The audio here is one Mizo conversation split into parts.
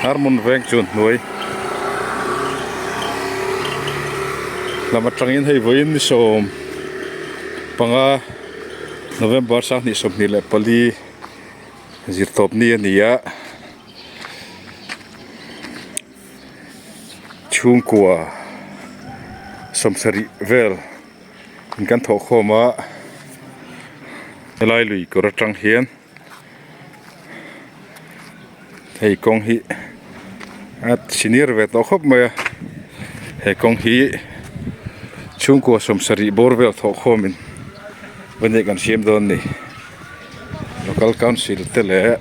Harmon veng chuan hnuai lam atangin hei vawiin ni 15 November 2024 zirtawp ni a ni a chhungkua sawmsarih vel in kan thawh khawm a helai lui kawr atang hian. Hei kawng hi a senior ve tawh khawp mai a he kawng hi chhungkua sawmsarih bawr vel thawh khawmin vawni kan siam dawn a ni local council te leh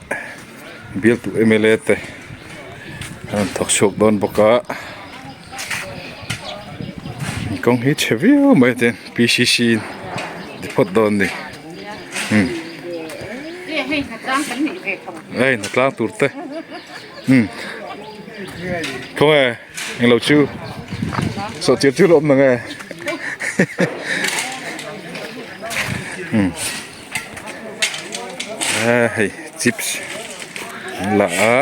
bialtu m l a te an rawn thawk chhuak dawn bawk a kawng hi chhe viau mai a tin p c c in ti phawt dawn a ni. Um hei hnatlang tur te um khawnge englo chu sawhchiar chu la awm nang e um a hei chips an la a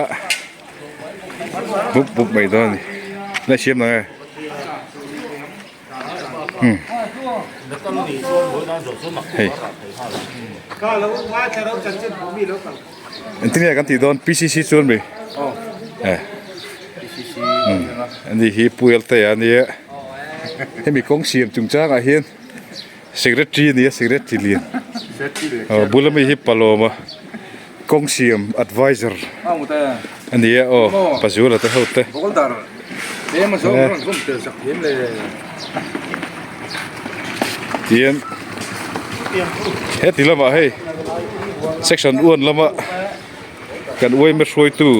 bup bup mai dawn a ni la siam nang e. Hei engtin nge kan tih dawn pcc chuan mi eh ani hi pu elte a nia hemi kawng siam chungchangah hian secretary a ni a secretary lian aw bula mi hi palawma kawng siam adviser a ni a aw pazuala te ho te tian heti lamah hei section one lama kan uaima hruaitu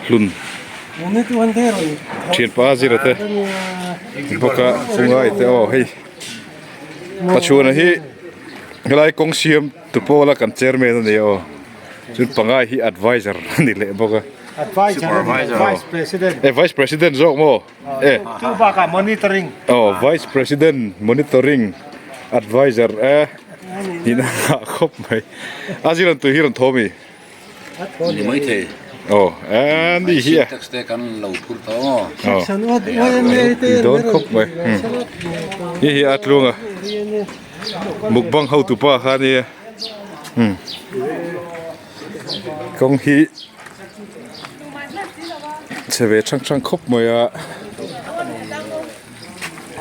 hlun thianpa zira te bawk a chungai te aw hei. Pachhuna hi helai kawng siam tu pawla kan chairman a ni aw chuan pangai hi adviser a ni leh bawk a eh vice president zawk maw eh aw vice president monitoring adviser e tihna nghah khawp mai a zir an tui hi rawn thaw mi. Ni mai thei. Aw a ni hi a. Syntax te kan lo phur tawh maw? Aw. Tui dawn khawp mai. Hi hi a tluang a. Mukbang hotu pa kha ania. Kawng hi chhe ve thang thang khawp mai a.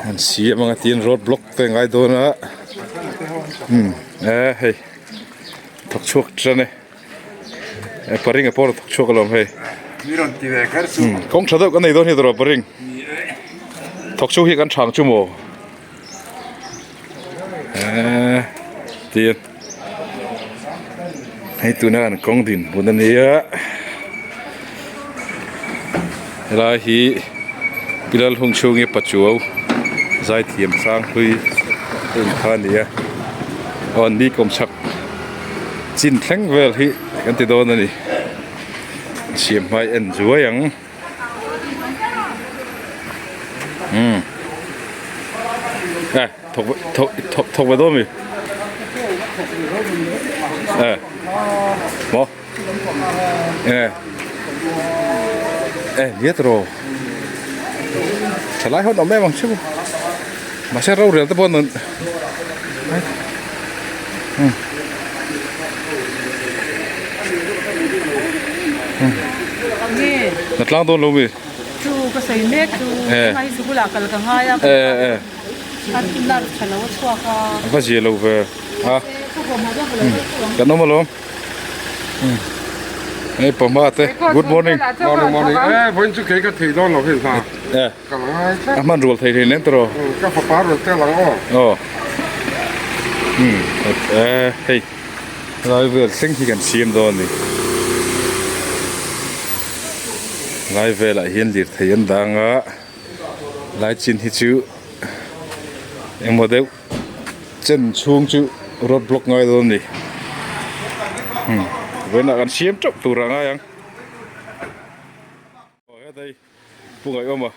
An siam anga tiin road block te ngai dawn a. E hei. Thawk chhuak tan e e paring a pawh thawk chhuak alawm hei kawng tha deuh kan nei dawn hi tawrh paring thawk chhuak hi kan thang chu maw eee tin hei tuna kan kawng din hmun a nia helai hi pilal hung chhungi pachuau zaithiam hranghlui te in kha a ni a aw an ni kawmchhak chin thleng vel hi kan ti dawn a ni siam hmai en zuai ang umm eh thawk thawk thawk thawk ve dawn mi eh maw. Eh eh liat rawh thalai hawn awm em ang chu mahse rorel te pawh an na tlang dawn lo mi chu ka sawi mek chu ngai sikul ah kal ka ngai a an tha lo a chhuak a va zia lo ve a kan awm alawm. Hei pahma te good morning morning morning eh vawiin chu kei ka thei dawn lo hei hna eh ka la ngai tlat a hman rual thei hlei nen tawh ka fapa rawn tel ang aw aw um eh hei lai vel thleng hi kan siam dawn a ni lai velah hian lirthei an dang a lai chin hi chu engmaw deuh chen chhung chu road block ngai dawn a ni umm vawiinah kan siam teuh tur a ngai ang aw hetlai pu ngaihawma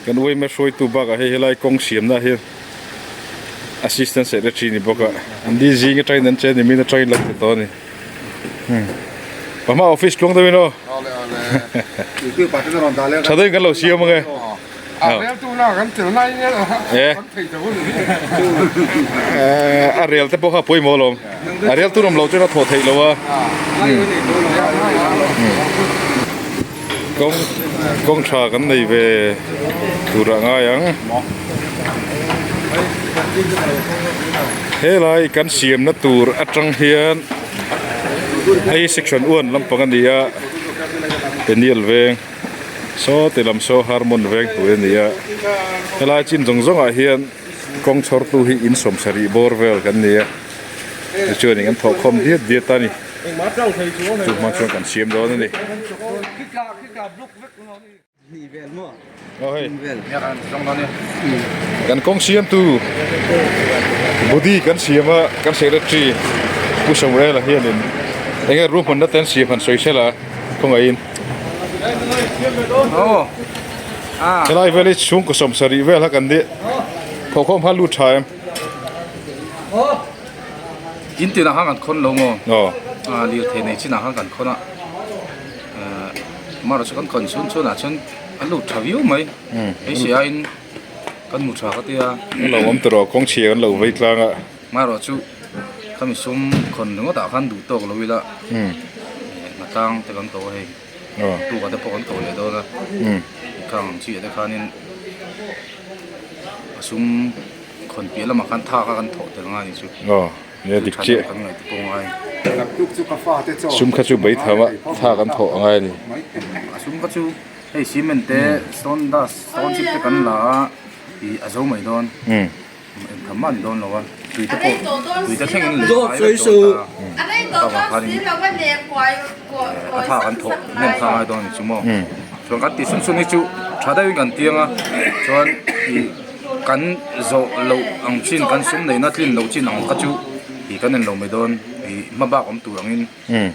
kan uaima hruaitu bakah hei helai kawng siamna hian assistant secretary ni bawk a an ni zing atangin an che ni min atangin lo ti tawh a ni umm. Pahma office tluang deuhin aw. Tha deuhin kan lo siam ange. A rel te pawh kha a pawimawh alawm. A rel tur awm lo chuan a thawh theih lo a. Kawng kawng tha kan nei ve tur ah ngai ang. Helai kan siamna tur atang hian hei section one lampang a ni a Peniel veng saw ti lam saw Harmon veng tur a ni a helai chin zawng zawng ah hian kawng chhawr tu hi in sawmsarih bawr vel kan ni a tichuanin an thawhkhawm diat diat a ni. Chu hma chuan kan siam dawn a ni. Aw hei. Kan kawng siamtu body kan siam a kan secretary Pu Samuel-a hianin eng nge ruahmanna te an siam han sawi sela khawngaihin. Helai vel hi chhungkaw sawmsarih vel kha kan ni thawhkhawm kha lut tha em? In tinah khan kan khawn lo maw? Aw. Lirthei nei chinah khan kan khawn a, amaherawhchu kan khawn chhun chhunah chuan a lut tha viau mai. Hei aiin kan hmu tha ka tia. An lo awm tawh rawh, kawng chhia kan lo vei tlang a. Amaherawhchu khami sum khawn ringawtah khan duh tawk lo ila hnatlang te kan ko a hei. Tukah te pawh kan ko leh dawn a, khang ang chiah te khanin a sum. Khawn piah lamah khan thak a kan thawh tel ngai chu. Aw, nia dik chiah. Kan ngaih te pawh ngai. Sum kha chu bai tham a, tha kan thawh a ngai a ni. A sum kha chu hei cement te stone dust stone chip te kan la a ih a zo mai dawn. Eng tham mah a ni dawn lo a, tui te pawh tui te thleng in lei ngai vek dawn ta a avang khanin a tha kan thawh hnem kha a ngai dawn a ni chu maw. Chuan kan tih sun sun hi chu tha deuhin kan tiang a chuan ih. Kan zawh loh ang chin kan sum neihna tlin loh chin ang kha chu ih kan en lo mai dawn ih hma bak awm tur angin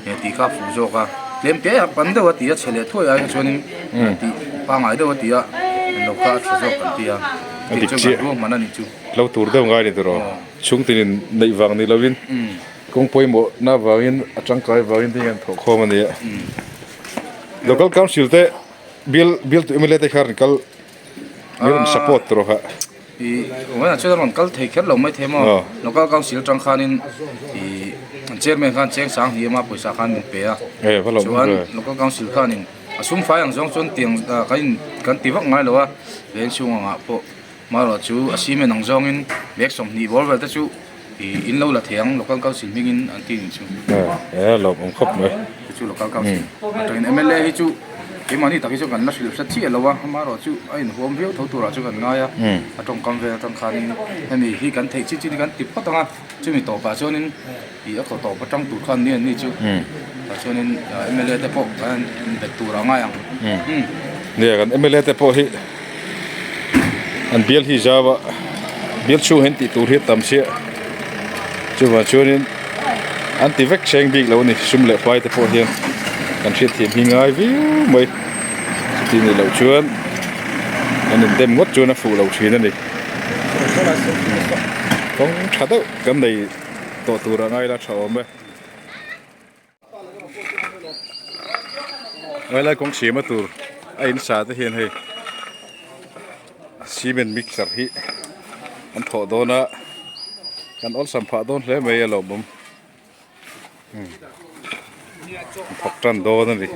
he tih kha a fuh zawk a tlem te a pan deuh a ti a chhe leh thuai ai kha chuanin tih pangngai deuh a ti a en lo kha a tha zawk kan ti a tih chu kan ruahman a nih chu. Lo tur deuh ngai ni tiraw chhungtinin neih vang ni lovin kawng pawimawh na vangin a tangkai vangin te hian thawh khawm a ni a local council te bial bial tu mla te kha rawn kal Min rawn support tur kha. I awmah chuan a rawn kal thei kher lo mai thei maw. Local council atang khanin i an chairman khan cheng sang hnih ema pawisa khan min pe a. Chuan local council khanin a sum fai ang zawng chuan tiang kan in kan ti vak ngai lo a veng chhung angah pawh marawh chu a cement ang zawngin bag 20 bawr vel te chu i in lo la thei ang local council hmingin an ti nih chu. E lawmawm khawp mai. Chu local council atangin mla hi chu. Keimahni tak hi chuan kan la hrilh hret chiah lo a, amaherawhchu a inhuam viau tho turah chuan kan ngai a, a tawngkam vel atang khanin hemi hi kan theih chin chin hi kan ti phawt ang a, chumi tawpah chuanin ih a khaw tawp atang tur khan ni an ni chu tah chuanin mla te pawh kan bet tur a ngai ang. Nia kan mla te pawh hi an bial hi zau a, bial chhung hian tih tur hi a tam chiah, chuvang chuanin an ti vek seng bik lo a ni sum leh pai te pawh hian kan hriatthiam hi ngai viau mai chuti nih loh chuan an indem ngawt chuan a fuh lo thin a ni kawng tha deuh kan nei tawh tur a ngai la tha awm e. Helai kawng siama tur a in sa te hian hei cement mixer hi an thawh dawn a kan awlsam phah dawn hle mai a lawmawm an thawk tan dawn a ni.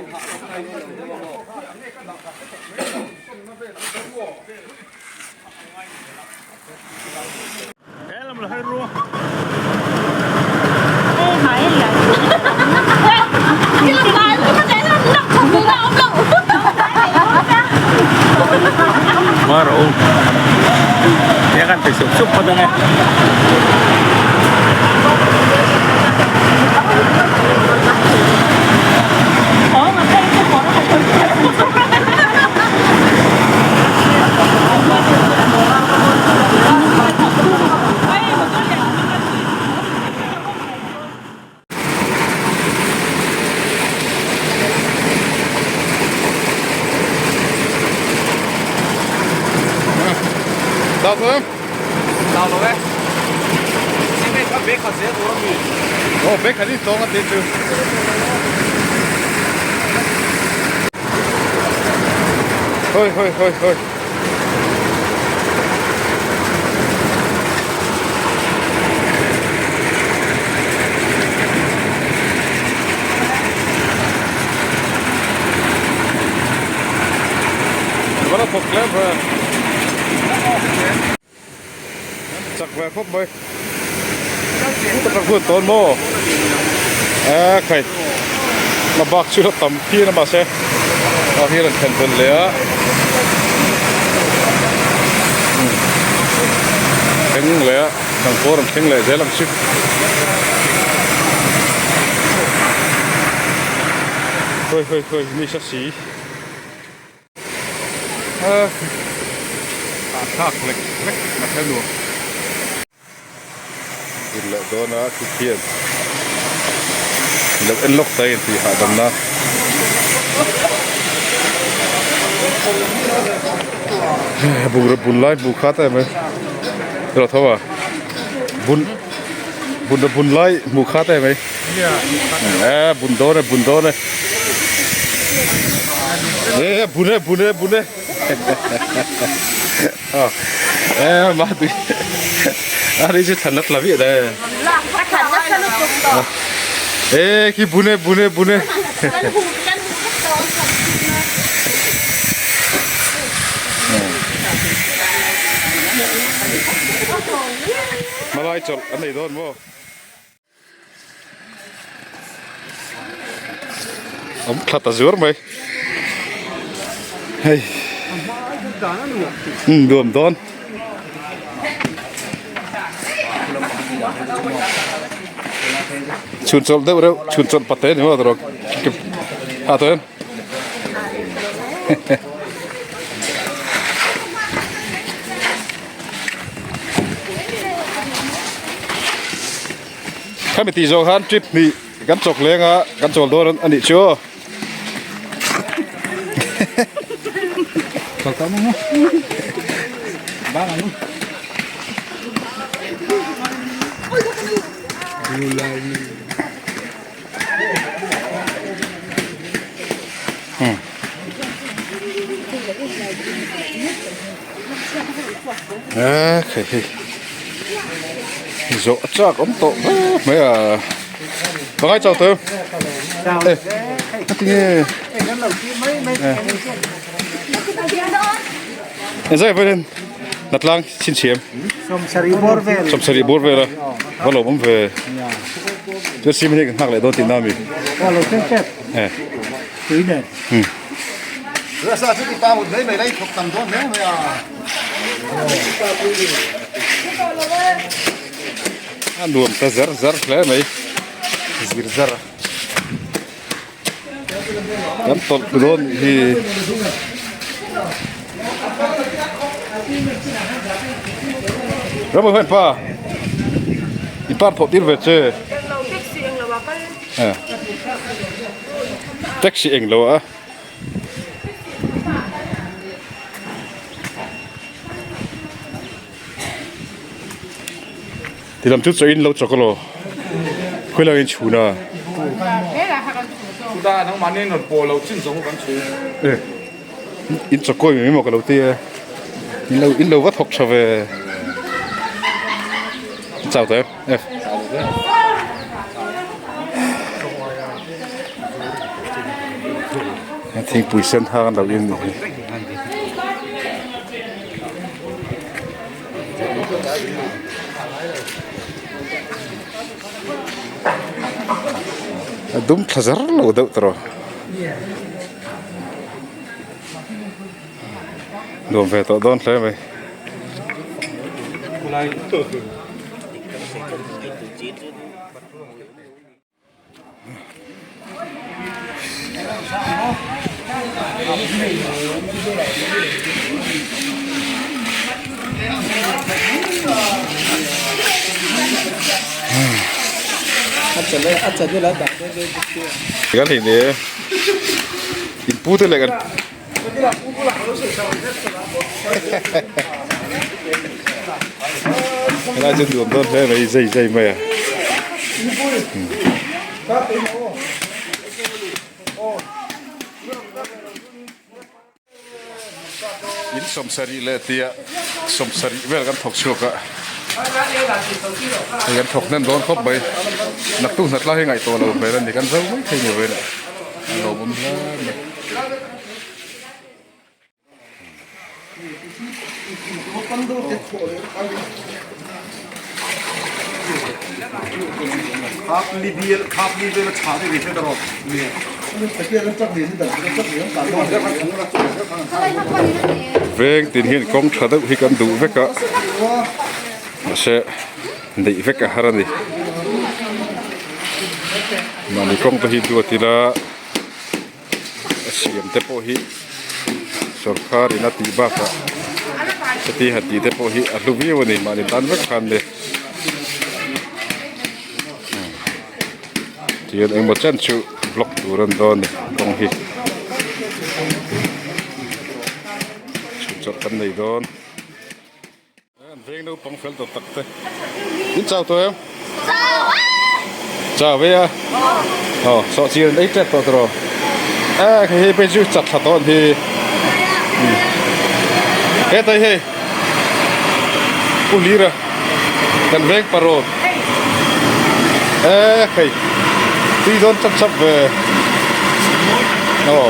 Hawi hawi hawi hawi. An va la thawk hle mai a. Chak ve khawp mai. Ka tak hun tawn maw? A khai. Na bak chu la tam phian a mahse a hi rawn thlen belh leh a. Thleng leh a kan pawh rawn thleng leh zel ang chu. Hawi hawi hawi mi sa si. A thlak lek lek a hre nuam. Zir leh dawn a thut hian lo en lawk ta in tih hahdam na. Bungraw bun lai hmuh kha ta em mai ilo tho a bun bungraw bun lai hmuh kha ta em mai. E bun dawn e bun dawn e e bun e bun e bun e e ma tui a ri chu thlan la tla viah e e khi bun e bun e bun e Malai chawlh an nei dawn maw? Awm thla ta zuar mai hei umm nuam dawn chhun chawlh deuh reuh chhun chawlh pate ni maw tawh a tawh em. Khami tih zawh khan trip hnih kan chawk leng a kan chawl dawn a nih chu aw. A khai hei zawh a chak awm tawh hle mai a pangai chau tawh em e a tinge e zai vawiin Natlang chhinchhiam sawmsarih bawr vel a va lo awm ve chuan cement hi kan nghak leh dawn tihna a mi e a nuam ta zar zar hle mai zir zar a. Kan tawlh thlu dawn nih hi. Ramawih hian pa i par thawh tir ve che. Taxi eng lo a. Ti lam chu chaw in lo chawk elaw khawi lai in chhun a. E in chawk kawi mai maw ka lo ti e in lo in lo va thawk tha ve chau tawh em e. Thingpui sen hang an lo in nih hi. A dum thla zar lo deuh tawh rawh nuam ve tawh dawn hle mai. Kan hei ne in pu te leh kan helai chu nuam dawn hle mai zai zai mai a. In sawmsarih leh tia sawmsarih vel kan thawk chhuak a hei kan thawk hnem dawn khawp mai naktuk hnat lai hi ngaihtuah lo hmel a ni kan zo mai thei ni vawiin ah a lawmawm hle mai. Veng tin hian kawng tha deuh hi kan duh vek a mahse neih vek a har a ni mahni kawng te hi duat ila a siam te pawh hi sawrkar in a tih bakah heti han tih te pawh hi a hlu viau a ni mahni tan vek khan ni tihian engmaw chen chu block tur a ni dawn a ni kawng hi chhun chawlh kan nei dawn. An veng naupang fel tawh tak te. In chau tawh em? Chau a! Chau ve a? Aw, sawh chir an ei tep tawh tawh. Eh, hei hei pei chu chat thla tawh an hi. He tai hei. Pu Lira. Kan veng paro. Eh, hei. Tui dawn chap chap ve. Aw.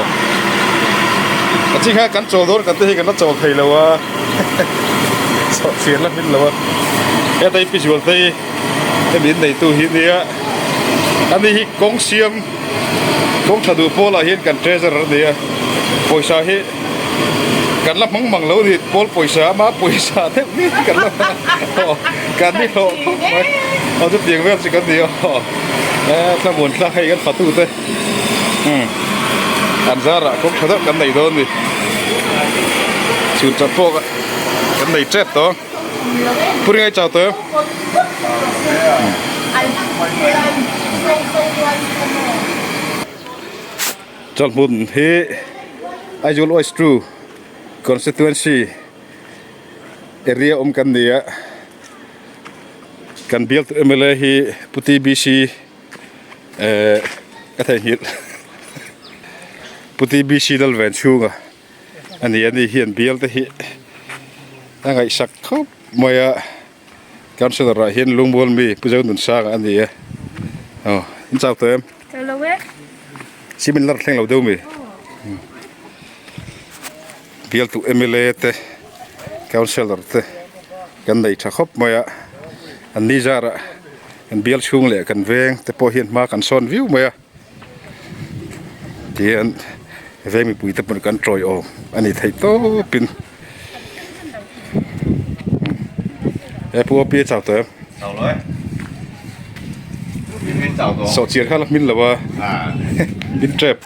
A chi kha kan chawl dawn kan te hi kan la chawl thei lo a. Sawhchian la hmin lo a heta hi pi zual te hi hemi in neitu hi nia ani hi kawng siam kawng tha duh pawl ah hian kan treasurer a ni a pawisa hi kan la hmang mang lo a ni pawl pawisa ama pawisa deuh ni kan la aw kan ni hlawh khawp mai aw chutiang vel chu kan ni a aw thlamuan thlak hei kan fatu te. Umm an zarah kawng tha deuh kan nei dawn ni chhun chawt pawh kan nei tep tawh pu ringai chau tawh em chawlhmun hi Aizawl West 2 constituency area awm kan ni a kan bial mla hi Pu TBC. Eh ka theihnghilh Pu TBC lal ven chhunga a ni a ni hian bial te hi a ngaihsak khawp mai a councillor ah hian lungmual mi Pu Zonunsanga a ni a aw in chau tawh em? Chau lo e. Cement lar thleng lo deuh mi? Bial tu mla te councillor te kan nei tha khawp mai a an ni zarah Kan bial chhung leh kan veng te pawh hian hma kan sawn viau mai a tihian veng mipui te pawh kan tawi awm a ni theih tawp in he pu a pi a chau tawh em sawhchiar kha la hmin lo a hmin tep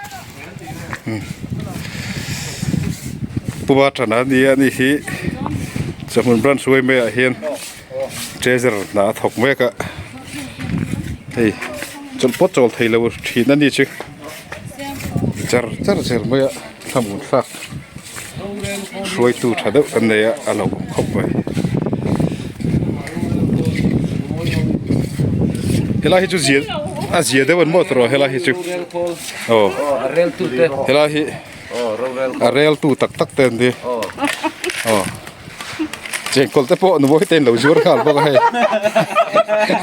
pu ba tana nia a ni hi chawhmun branch uai mai ah hian. Treasure hna a thawk mek a hei chawlh pawt chawl thei lo thin a ni chu char char zel mai a thlamun thlak hruaitu tha deuh kan nei a a lo awm khawp mai helai hi chu zia a zia deuh an maw tawh helai hi chu aw helai hi a rel tu tak tak te an ni aw. Chengkawl te pawh numawi te in lo zuar nghal bawk a hei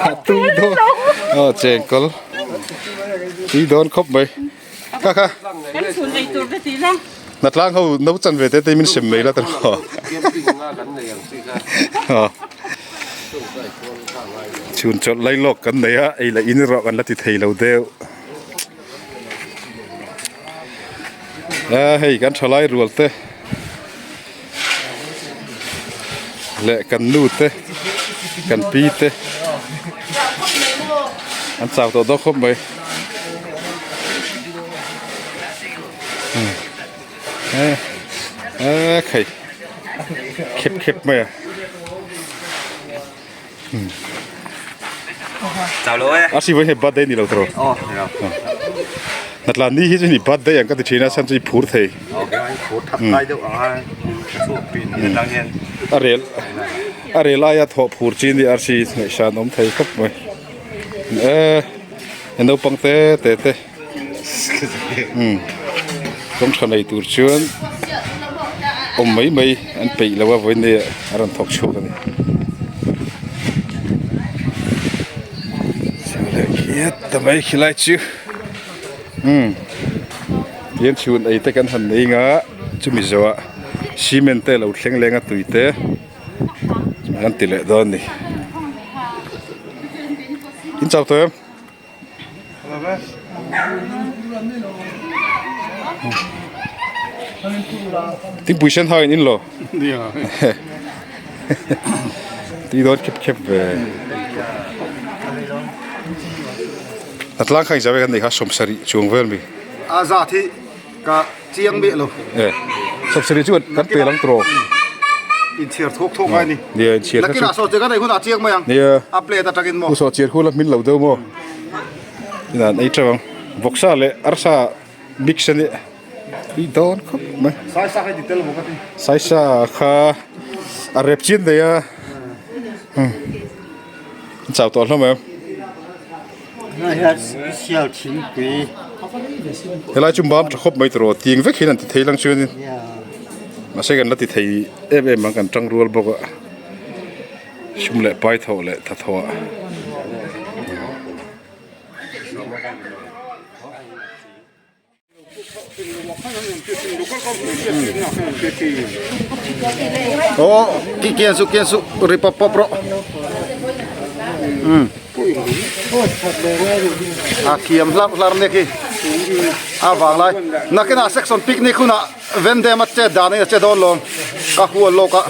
a tui dawn aw chengkawl tui dawn khawp mai kha kha kan chhun ei tur te tih la hnatlang ho no chan ve te te min sem mai la ta maw aw chhun chawlh lai lawk kan nei a ei leh in erawh kan la ti thei lo deuh a hei kan thalai rual te. Leh kan nu te kan pi te an chau tawh dawn khawp mai eh khai khep khep mai a a si vawi hei birthday ni lo tawh Natla ni hi chu ni birthday ang ka ti thin a chhan chu i phur thei a rel a rel aia thawh phur chi ni arsi ngaihsan awm thei khawp mai e naupang te te te kawng tha nei tur chuan. Awm mai mai an peih lo a vawiin nia a rawn thawk chhuak a ni. Chuleh khiat ta mai khilai chu umm tihian chhun ei te kan han nei nga chumi zawhah cement te a lo thleng leng a tui te an ti leh dawn a ni. In chau tawh em? Thingpui sen hau in in lo tui dawn khep khep ve a tlang kha engzah vek an nei kha sawmsarih chuang vel mi a zat hi ka chiang miah lo e sawmsarih chu kan pe lang tawh inchhiar thawk thawk ngai ni nia inchhiar nakin ah saw che ka nei hunah chiang mai ang nia a plate atangin maw saw chiar khul a hmin lo deuh maw inah an ei teuh ang vawksa leh arsa mix a nih tui dawn khawp mai saisa kha i ti tel maw ka ti saisa kha a rep chin daih a an chau tawh hlawm em. Helai chu mam tha khawp mai tawh ting vek hian an ti thei lang chuanin mahse kan la ti thei em em ang kan tang rual bawk a sum leh pai thawh leh tha thawh ah. Aw ki kian suh kian suh ri pawp pawp rawh umm a thiam hlar hlar nia khi a vang lai nakinah section picnic hunah vendem a chet dan in a che dawn lawm ka hual lawk a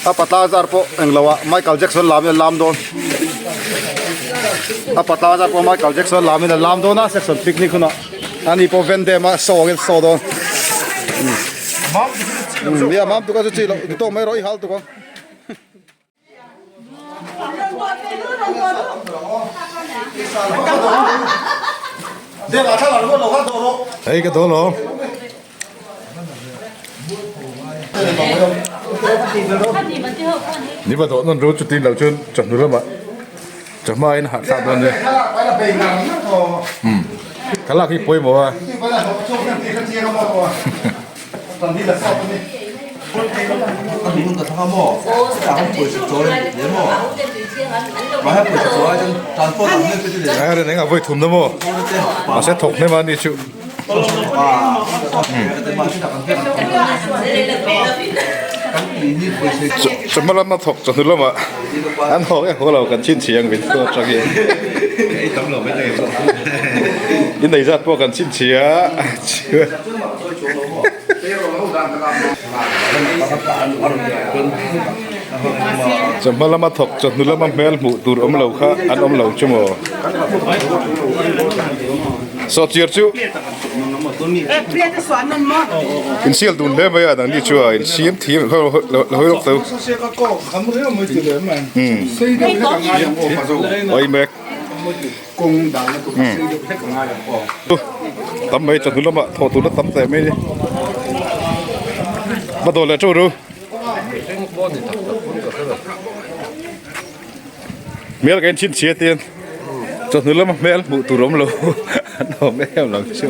a patla zar pawh englo ah Michael Jackson lam in a lam dawn a patla zar pawh Michael Jackson lam in a lam dawn a section picnic hunah. Ani pawh ven dem a saw angin saw dawn. Nia mam tuk a chu chi loh duh tawk mai rawh i hal tuk ang. Hei ka dawl aw. Ni va dawh nawn ru chutin lo chuan chawhnu lamah chawhma in hahthlak dawn nia. Thlalak hi pawimawh a. Eng ah vawi thum na maw? Mahse thawk hnem a ni chu. Chawhma lama thawk chawhnu lamah an haw nge haw lo kan chhinchhiah ang min thu atangin in nei zat pawh kan chhinchhiah Chawhma lama thawk chawhnu lama hmel hmuh tur awm lo kha an awm lo chu maw? Sawhchiar chu insial dun hle mai a nangni chu a insiam thiam lo hawi lawk tho. Oi mek. Tam mai chawhnu lamah thawh tur la tam teh mai a ni. Va dawh leh teuh ru. Hmel ka inchhinchhia te hian chawhnu lama hmel hmuh tur awm lo an awm em lo chu.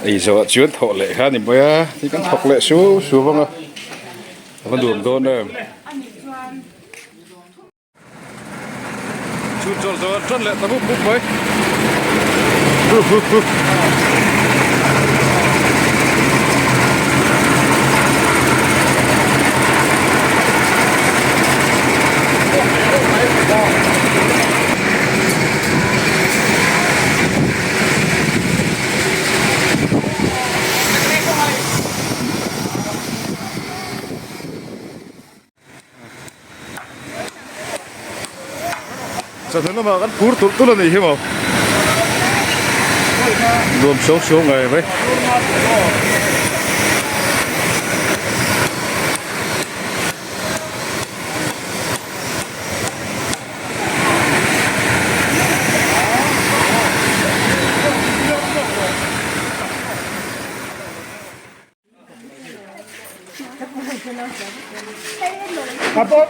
Ei zawh chuan thawh leh kha a ni mai a ti kan thawk leh su su vang a a va nuam dawn em. Chhun chawlh zawh an tan leh ta mup mup mai. Chawhnu lamah kan phur tulh tulh a nih hi maw nuam suau suau ngei mai.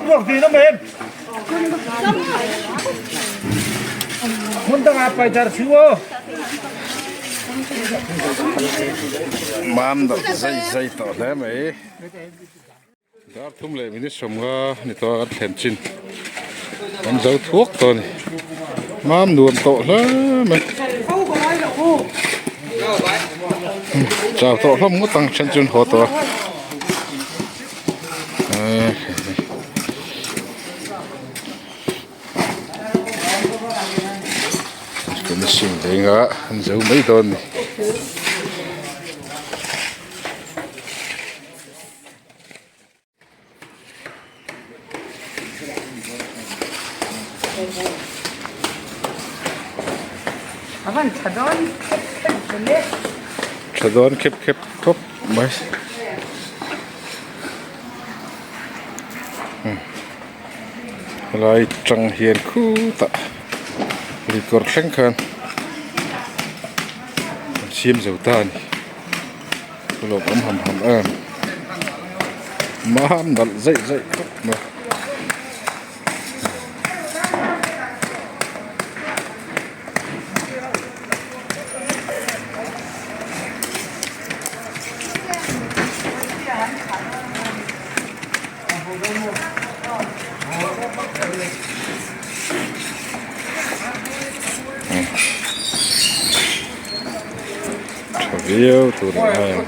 Mam deuh zai zai tawh hle mai. Dar thum leh minute sawmnga ni tawh a kan thlen chin kan zo thuak tawh a ni. Mam nuam tawh hle mai. Chau tawh hlawm ngawt ang then chu an haw tawh a. Finishing leng a an zo mai dawn a ni. Tha dawn khep khep khawp mai. Helai tang hian khutah lui kawr thleng khan an siam zo ta a ni. Ka lawm awm ham ham em mam nalh zaih zaih khawp mai. Tha viau tur a ngai ang.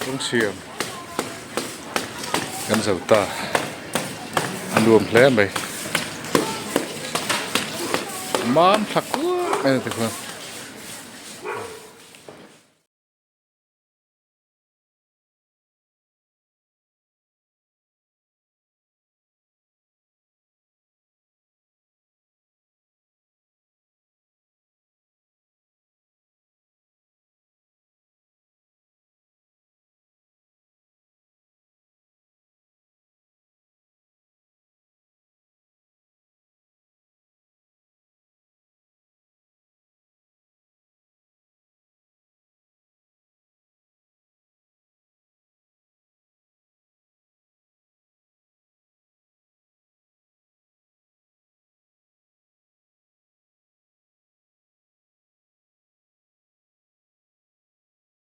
Kawng siam kan zo ta a nuam hle mai. Mam thla kuak mai a ni tikhuan.